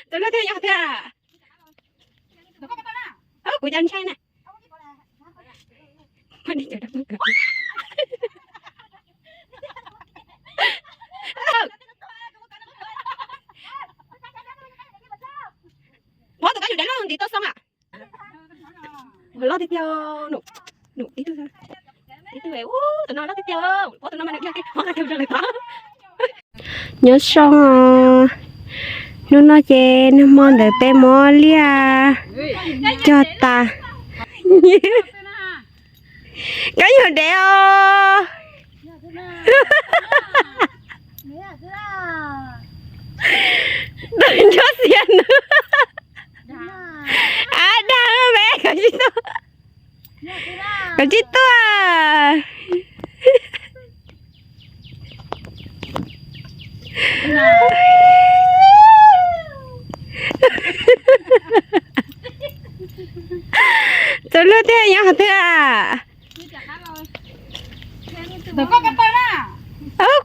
Tus no thiaj yog thiab. Kuv cov ntshai na. Pov tus kab yus dev loj ntiv toj xoob a. Loj tiag tiag. Num, num tib tug, tib tug, ub, tus no loj tiag tiag. Pov tus no mas nws dhia kiag, pov qab kiag rau lawv tod. Nyob zoo, hnub no ces nag hmo ntawd peb muab liaj cog tas. Kab yus dev os. Tus nruab xiab ntawd. Ab, dag me, koj tsis tuaj, koj tsis tuaj. Tus loj thiaj nyob qhov twg?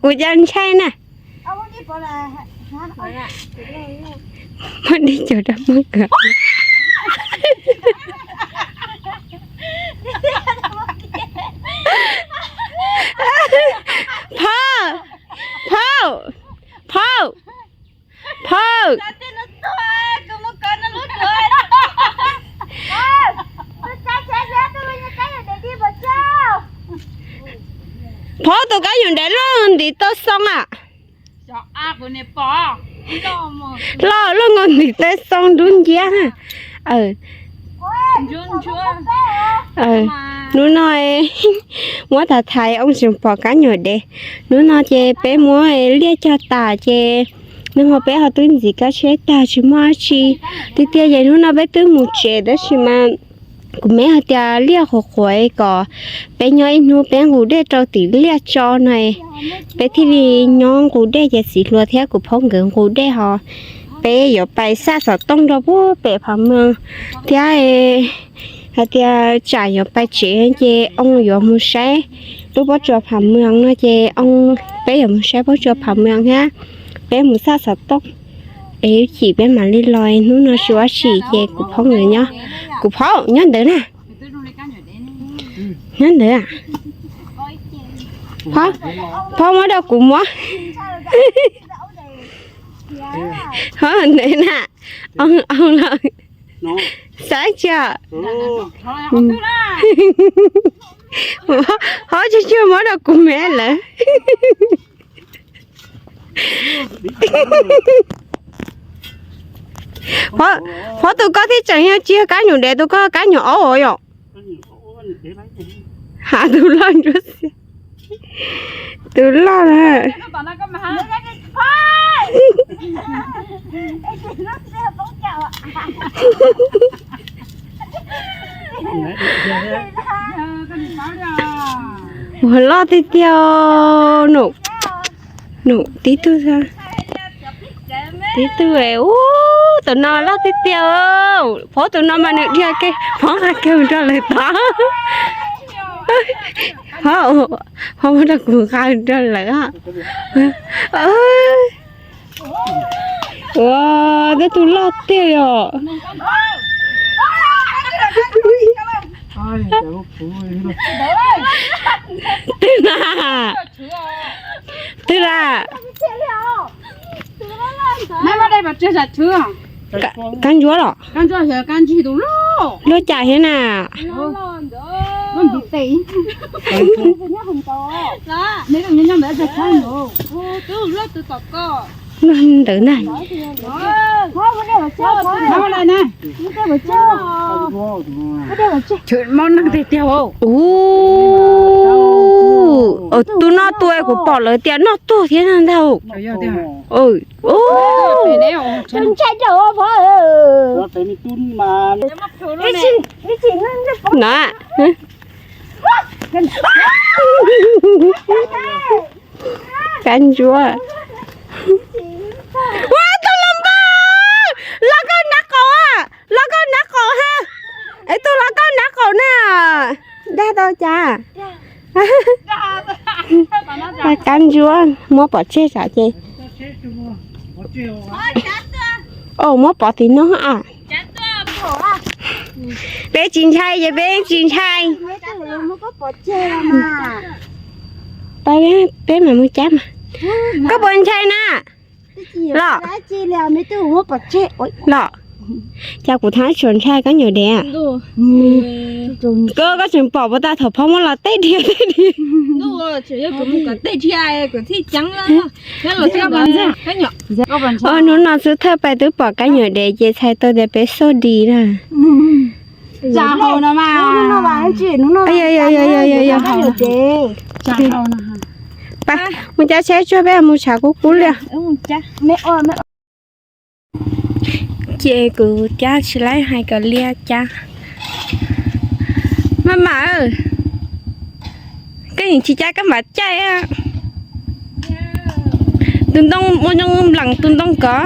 Kuv cov ntshai na. Muab dib cov rau Hmoob kawm. Phauj, phauj, phauj, phauj. Phauj tus kab yus dev loj ntiv toj xoob a. Loj loj nkaus ntiv toj xoob dub nciab. Hnub no muab tham thaiv oo tseem pom kab nyuam dev. Hnub no ces peb muab liaj cog tas ces nag hmo peb ho twb ntxiv kab tsheb tag tsis muaj dab tsi. Tiag tiag ces hnub no peb twb mus tsev tab sis mas kuv me hais tias liaj qhuav qhuav kom peb nyob ib hnub peb nqus dej rau tim liaj tso no, peb thiaj li nyob nqus dej ces txiv hluas thiab kuv phob nkawd nqus dej ho peb yuav pais xaj xov tooj rau pem Pham Mws thiab hais tias tsam yuav pais tsev ces oo yuav mus saib lub pob tsuas Pham Mws no ces oo, peb yuav mus saib pob tsuas Pham Mws thiab peb mus xaj xov tooj. Es ib chim peb mam li los, hnub no tsis ua tsi ces kuv phob nkawd nyob, kuv phob nyob ntawd na. Nyob ntawd. Phob, phob muab rau kuv muab. Phob ntawd na. Xav tsis, phob tsuag tsuag muab rau kuv me lawm. Phob tus koj thiaj tseem yog tsis yog kab nyuam dev, tus koj kab nyuam aub yom. Has tus loj ntsuab xiab, tus loj na. Ua loj tiag tiag. Num tib tug, tib tug, ub, tus no loj tiag tiag. Phob tus no mas nws dhia kiag, phob nqa kiag mus rau lawv tod. Phob, phob muab rau kuv nqa mus rau lawv. Ua, tej tug loj tiag yom. Twg na? Twg na? Kab ntsuab los? Luaj cas thiab na? Luaj ntawd na. Mob neeg tiag tiag. Tus no tus kuv pom lawv tias noj tuag thiab ntag. Na, kab ntsuab. Ua, tus los npawg, los koj nrav qaum, los koj nrav qaum ha. Es tus los koj nrav qaum na, dag tau cas? Kab ntsuab muab pov tseg tsam ces. Muab pov tim no a. Peb tsis ntshai ces peb tsis ntshai. Peb mam mus cab mas. Koj puas ntshai na? Los? Los? Cas kuv thaum tsuas ntshai kab nyuam dev. Koj, koj tseem pom puas tas thaum phob muab los tej dhia tej dhia. Hnub no xub thawj pais twb pom kab nyuam dev ces txhais tau tias peb xauj di na. Pais mus cab tsheb tsuag peb mus tshav kub kub li. Ces kuv cab tsis laib hais kom liab cab. Maj mam, koj yeej tsis cab koj mam caij. Tus ntoo ua zoo npleem tus ntoo kov.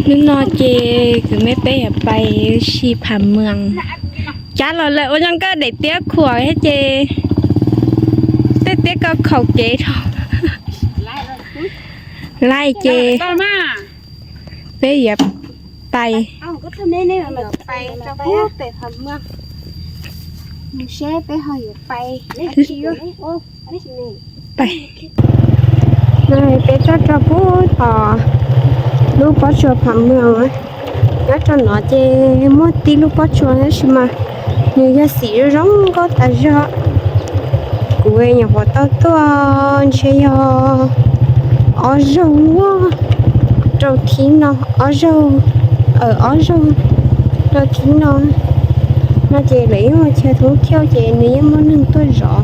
Hnub no ces kuv me peb yuav pais si Pham Mwas. Cab los lawm ua zoo nkauj daim tiab khuam thiab ces tej tiab ko khaum kev dhau. Lawm ces peb yuav pais. Peb tso rau pub tom lub pob tsuas Pham Mwas. Nyob rau no ces muaj tib lub pob tsuas tab sis mas nws yog xim zoo zoo nkauj tas zog. Kuv nyuam qhuav tau tuaj ntshe yog ob zaug rau thib no, ob zaug, ob zaug rau thib no. No ces lawv yeej ua chaw thoob thiauj ces nws yeej muaj neeg tuaj zov,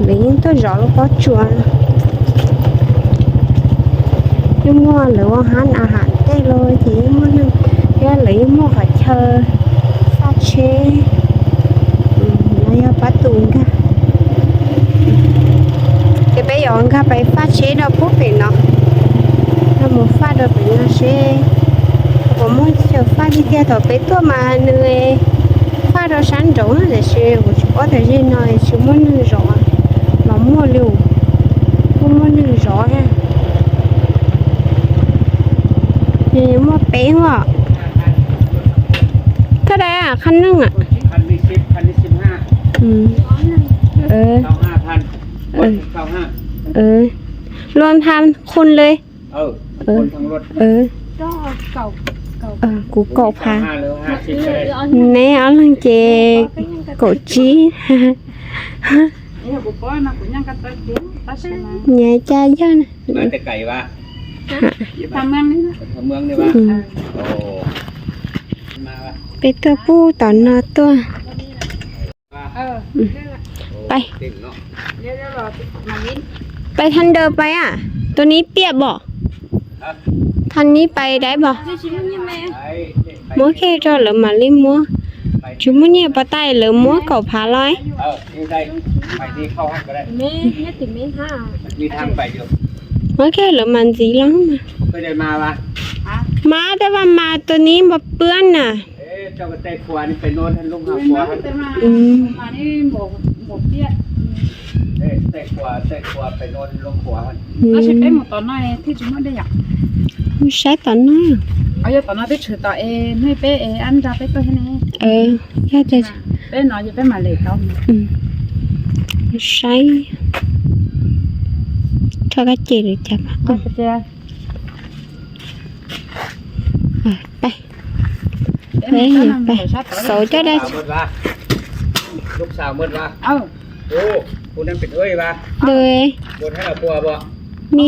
lawv yeej tuaj zov lub pob tsuas. Yeej muaj lawv ua hab nas ham tej los ces yeej muaj neeg, thiab lawv yeej muaj qhov chaw faj tsheb, los yog pab tus nkag. Ces peb yuav nkag pais faj tsheb rau pub pem no, no mus faj rau pem no seb puas muaj chaw faj tiag tiag. Thaum peb tuaj mas nws faj rau sab nraud tiam sis kuv tsis paub tias ze no tsis muaj neeg zov los muaj li, muaj muaj neeg zov. Muaj peb os. Thaj dab qhab neeg a? Luag tha khun li. Kuv kaum phav, neb ob leeg ces kaum tsib. Nyias cas yog na. Peb tuaj pub tom no tuaj. Pais, pais thaj nraw pais a, tus nib piaj bom, thaj nib pais dab bom. Muab kiag rau lawv mam li muab. Tsis muaj nyiaj pas tais lawv muab kaum phav los. Muab kiag lawv mam ntxiv los mas. Mas tej vas mas tus nib npog pwb na. Mus saib tom no. Yog tias saib, rho kab ces lawm cas. Peb xauv coj dab. Ntawd, mi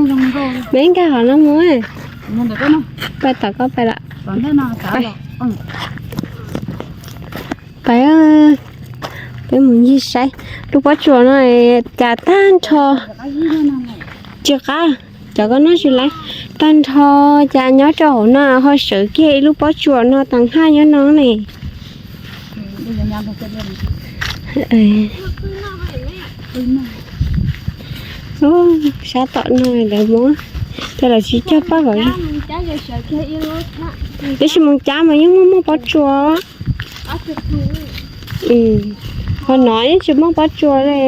lawm. Peb nkag hov no mus. Pais tom koj pais lawm. Pais, peb mus ncig saib lub pob tsuas no cas tag nrho. Tsis qab, cov koj noj tsis laib. Tag nrho cas nyob rau hauv no ho sawv kiag ib lub pob tsuas no tag haj nyob no ne. Sab tom no lawv muab, cov lawv tsis cog paj kom, tab sis Moos Cab mas yeej muaj muaj pob tsuas. Ho no yeej tsis muaj pob tsuas li,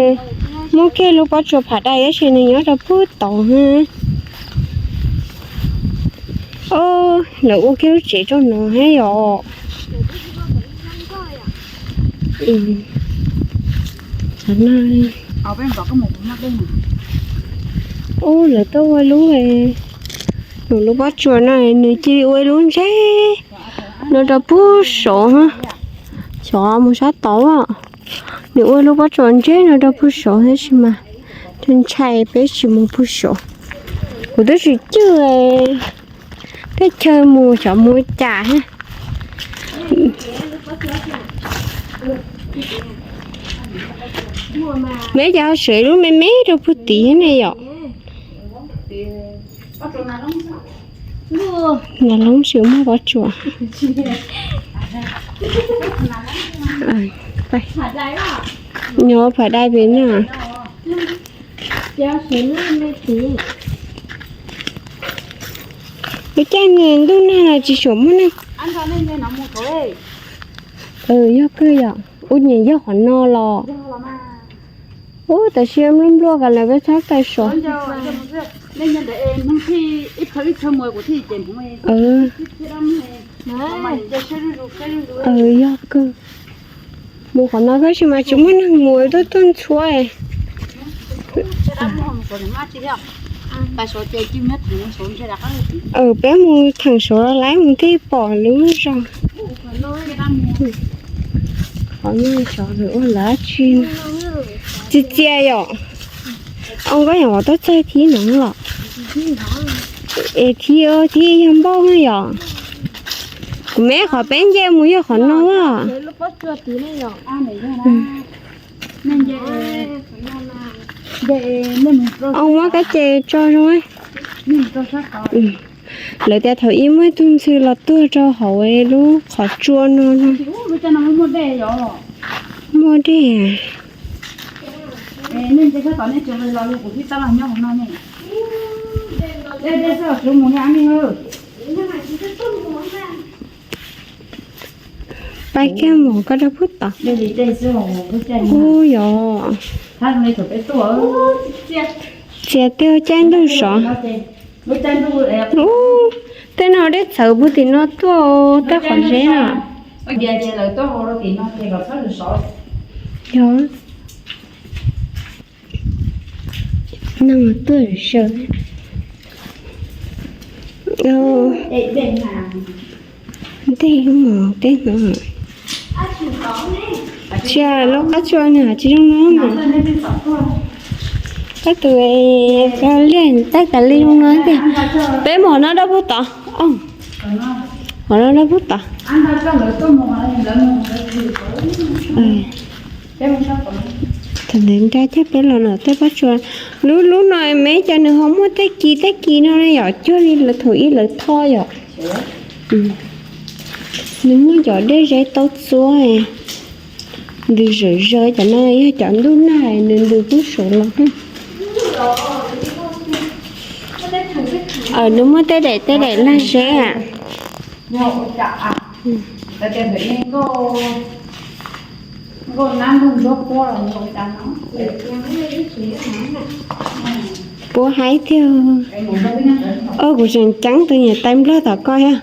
muaj kiag lub pob tsuas Phav Dais tab sis nws nyob rau puag tod. Lawv ua kiag lub tsev rau no thiab yom. Ub, lawv tuaj ua lub, lub pob tsuas no nws cia li ua lub ntseg no rau puag saud. Xyov mus sab tod, nws ua lub pob tsuas ntseg no rau puag saud tab sis mas ntshai peb tsis mus puag saud. Kuv twb tsis cwj teb chaws mus xyov mus cas. Meb cas ho seem lub me me rau puag tid ne yom. Nas loob tsis muaj pob tsuas. Nyob Phav Dais pem no. Lub caij ntuj nag los tsis tshua muaj neeg. Yog kawg yom. Ub, nyiam yog qhov no los. Ub, tam sim nplua nplua kom lawv peb txhob tawm saud. Yog kawg. Mus qhov no tab sis mas tsis muaj neeg mus, tuaj tuaj ntxhua. Peb mus theem saud los lawv mus thiaj pom lub zos. Qhov no xyov lawv ua lawv dab tsi. Txias txias yom. Au, koj yam uas tuaj txog thib no los? Es thib, thib yog npauj na yom. Kuv me qhov peb nce mus yog qhov no a. Au, muab kab ces tso zoo. Lawv tias thaum ub muaj ib tug ntxhw los tuag rau hauv lub qhov tsua no no. Muaj dej. Pab kiag mus koj rau puag tod. Ub yog. Txias tiag, caij ntuj sov. Ub, tej no dej txhawv puag tim no tuaj, tej qhov zeb no. Yog. No tuaj saw. Ntej mus tej no. Tsis, lub qab tsua nws tsis zoo no mas. Koj tus liaj tab tas li zoo no tiag. Peb mus qhov no rau puag tod. Qhov no rau puag tod. Thaum ntawd nra coj peb los no tej pob tsuas. Lub, lub no me cas nws ho muaj tej kis tej kis no ne yom, cuag li lawv thaum ub lawv tho yom. Nws muaj cov dej zeb taub txuab, ntws zawm zaws, cov no yog cov ntuj nag nws ntws puag saud los. Nws muaj tej daim tej daim lag zeb. Puab haib tiag. Kuv tseem ceeb tus niam tais nplog tom koj thiab.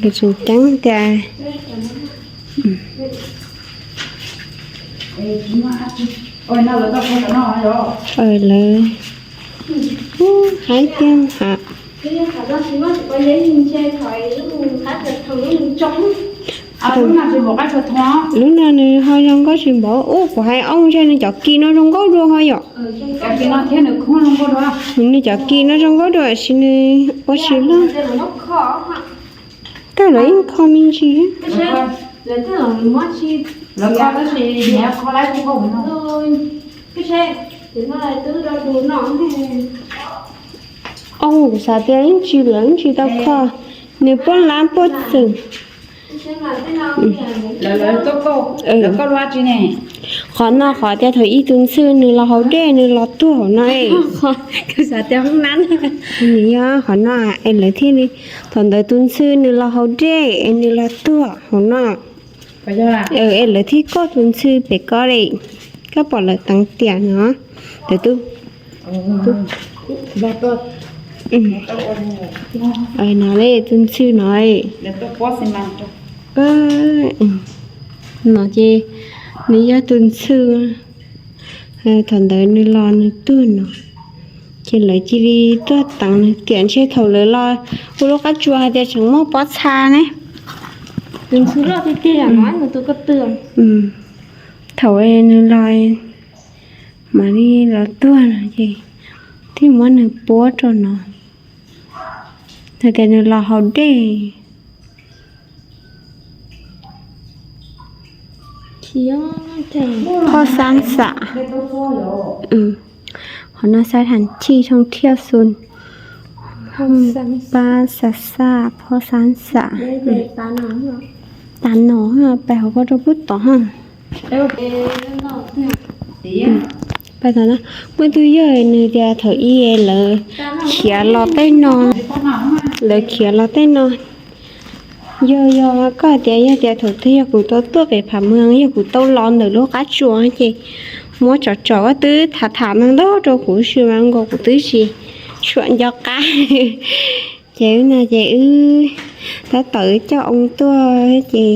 Kuv tseem ceeb tias lawv haib tiag ha. Lub no nws ho zoo nkauj tsis npaum ub, kuv hais ua ntshe nws cov kis no zoo nkauj dua ho yom. Nws cov kis no zoo nkauj dua sis nws ua tsis loj. Koj lawv yeej kho me ntsis. Au, kuv xav tias yeej tsis, lawv yeej tsis tau kho. Nws puab lab puab txwm. Qhov no qhov tias thaum ub tus ntxhw nws los haus dej nws los tuag hauv no. Xav tias hoob nab, nws yog qhov no es lawv thiaj li, thaum ntawd tus ntxhw nws los haus dej es nws los tuag hauv no. Es lawv thiaj koj tus ntxhw pem ko li, koj pom lawv teev tiam no, lawv twb no li tus ntxhw no. No ces nws yog tus ntxhw, thaum ntawd nws los nws tuag no, ces lawv cia li tuaj teev nws tiam ntshe thaum lawv los ua lub qab tsuas hais tias tseem muaj pob txha ne. Tus ntxhw loj tiag tiag no, nws tus ko tw. Thaum nws los mam li los tuag no ces thiaj muab nws puab rau no, hais tias nws los haus dej. Phoj Xab Xam, qhov no xab tham chij thoob thiaj xu, pab xa xa Phoj Xab Xam. Tas no pais hauv ko rau pub tod ha. Pais tod no, muaj ib tug yawg nws tias thaum ub lawv khiav los tej no, lawv khiav los tej no. Yog, yog koj hais tias yog tias thaum twg yog kuv tau tuaj pem Phav Mws, yog kuv tau los ntawm lub qab tsuas ces muab tsom tsom koj twb tham tham ntau ntau rau kuv tsis mas nkaus kuv twb tsis tshua nco qab. Ces wb no ces wb tab tom coj oo tuaj ces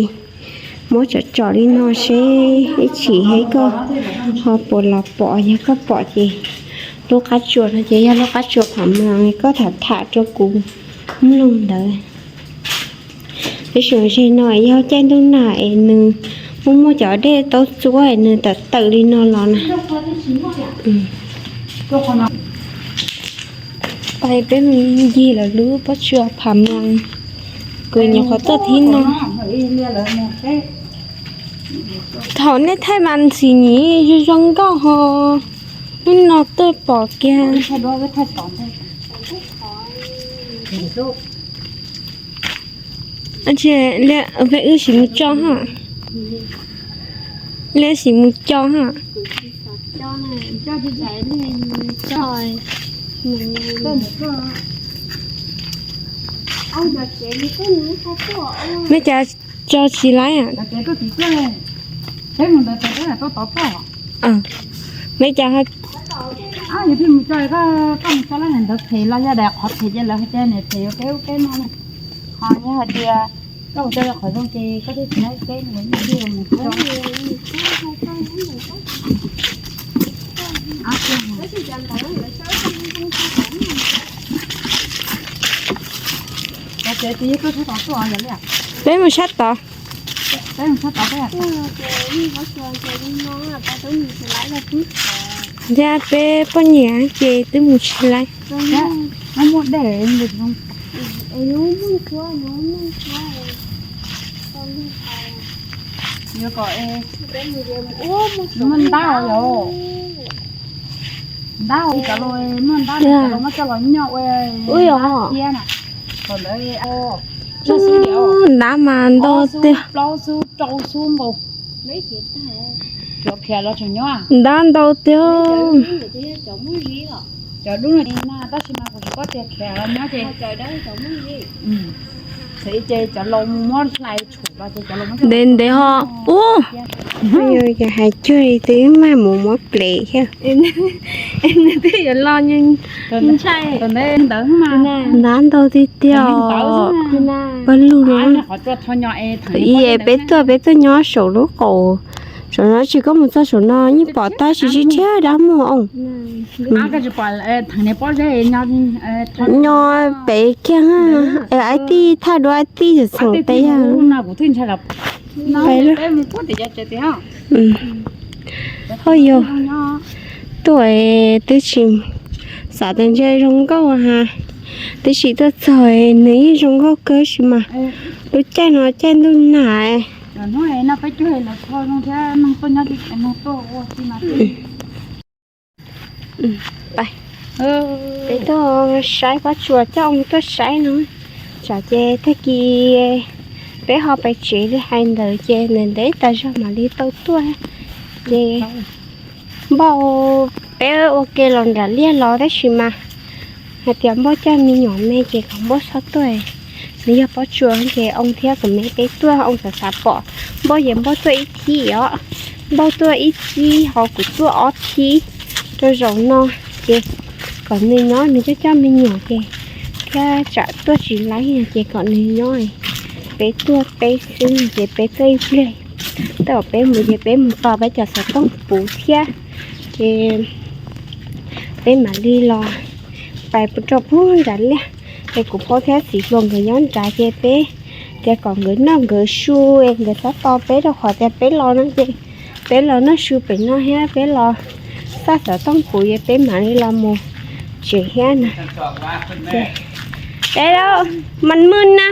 muab tsom tsom li no seb ib chim thiab koj ho puas los pom, yog koj pom ces lub qab tsuas no ces yog lub qab tsuas Phav Mws koj tham tham rau kuv mloog ntawd. Tab sis mas zeg no yog caij ntuj nag es nws muaj muaj cov dej taub txuab es nws tawm tawm li no los na. Pais peb mus ncig lawv lub pob tsuas Phav Mws, kuv nyuam qhuav tuaj thib no. Thaum nej thaij mas ntxim nyim zoo zoo nkauj ho, hnub no tuaj pom kiag. Peb wb sim mus tso ha, peb sim mus tso ha. Meb cas tso tsis laib? Meb cas ho Yog phem los yog daim qhov phem ces lawv hais tias niam phem yuav peb ub peb no na. Ho yog hais tias koj mus tso rau qhov zoo ces koj thiaj tsis nyob peb mus mus tso. Peb mus sab tod. Thiab peb poj niam ces twb mus tsis laib. Muaj ntab os, ntab ua cov los muaj ntab los muab coj los nyoj ua thiab na. Ntab mas ntau tiag. Plaub xub rau xub nkaus. Ntab ntau tiag. Cov dub no tab sis mas kuv tsis paub tias khiav los nyob ces. Ntev ntev ho. Ub, ces hais cuag li twb mag mus muab plev thiab. Nws twb yuav los ntshai. Ntab ntau tiag tiag os. Pawg lug no. Ib peb tuaj peb tuaj nyob saum lub qaum. Saum no tsis, koj mus txog saum no yeej pom tab sis tsis tshiab dab muag os. Nyob pem kiag, aib tij thaj dua aib tij txheem txheem tes yog. Ho yog tuaj twb tsis xav tias ntshe zoo nkauj ha, tab sis tuaj txog nws yeej zoo nkauj kawg sis mas lub caij no caij ntuj nag. Peb tuaj saib pob tsuas, coj mus tuaj saib no, tsam ces tag kis Peb ho pais tsev li hais ntawd ces ntev ntev tas zog mam li tau tuaj. Ces npauj, peb ua ke los nram liaj los tab sis mas hais tias npauj coj me nyuam me ces kom npauj txhob tuaj. Nws yog pob tsuas ces oo thiab kuv me peb tuaj, oo xav xav pom npauj ces npauj tuaj ib thib os. Npauj tuaj ib thib ho kuv tuaj ob thib rau zaum no ces kom nws nyob, nws coj coj me nyuam ces thiab tsam tuaj tsis laib ces kom nws nyob. Peb tuaj peb xwb ces peb tuaj ib pliag, tej zaum peb mus ces peb mus tos peb cov xov tooj puv thiab ces peb mam li los pais rau pug nram liaj. Es kuv pab thiab txiv hluas nkawd nyob nrad ces peb tias kom nkawd noj nkawd su, nkawd txhob tos peb rau qhov tias peb los no ces peb los noj su pem no thiab peb los xaj xov tooj puv ces peb mam li los mus tsev thiab na. Peb los mas mwj na.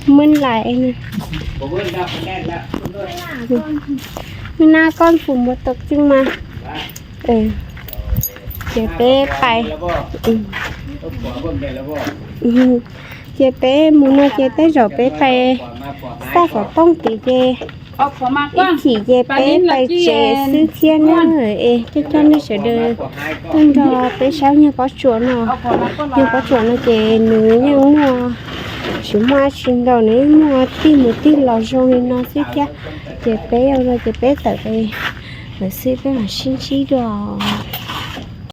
Mwj lais. Mwj na, koj pum mus tom txij mas. Ces peb pais, ces peb mus no ces tej zaum peb pais xaj xov tooj tid ces ib chim ces peb pais tsev xwb thiab na. Es coj coj nej sawv daws tuaj nrog peb saib nyuag pob tsuas no. Nyuag pob tsuas no ces nws yeej muaj, tsis muaj dab tsi ntau, nws yeej muaj tig mus tig los zoo li no xwb thiab. Ces peb ua no ces peb tawm pem lawm xwb, peb mam sib ntsib dua.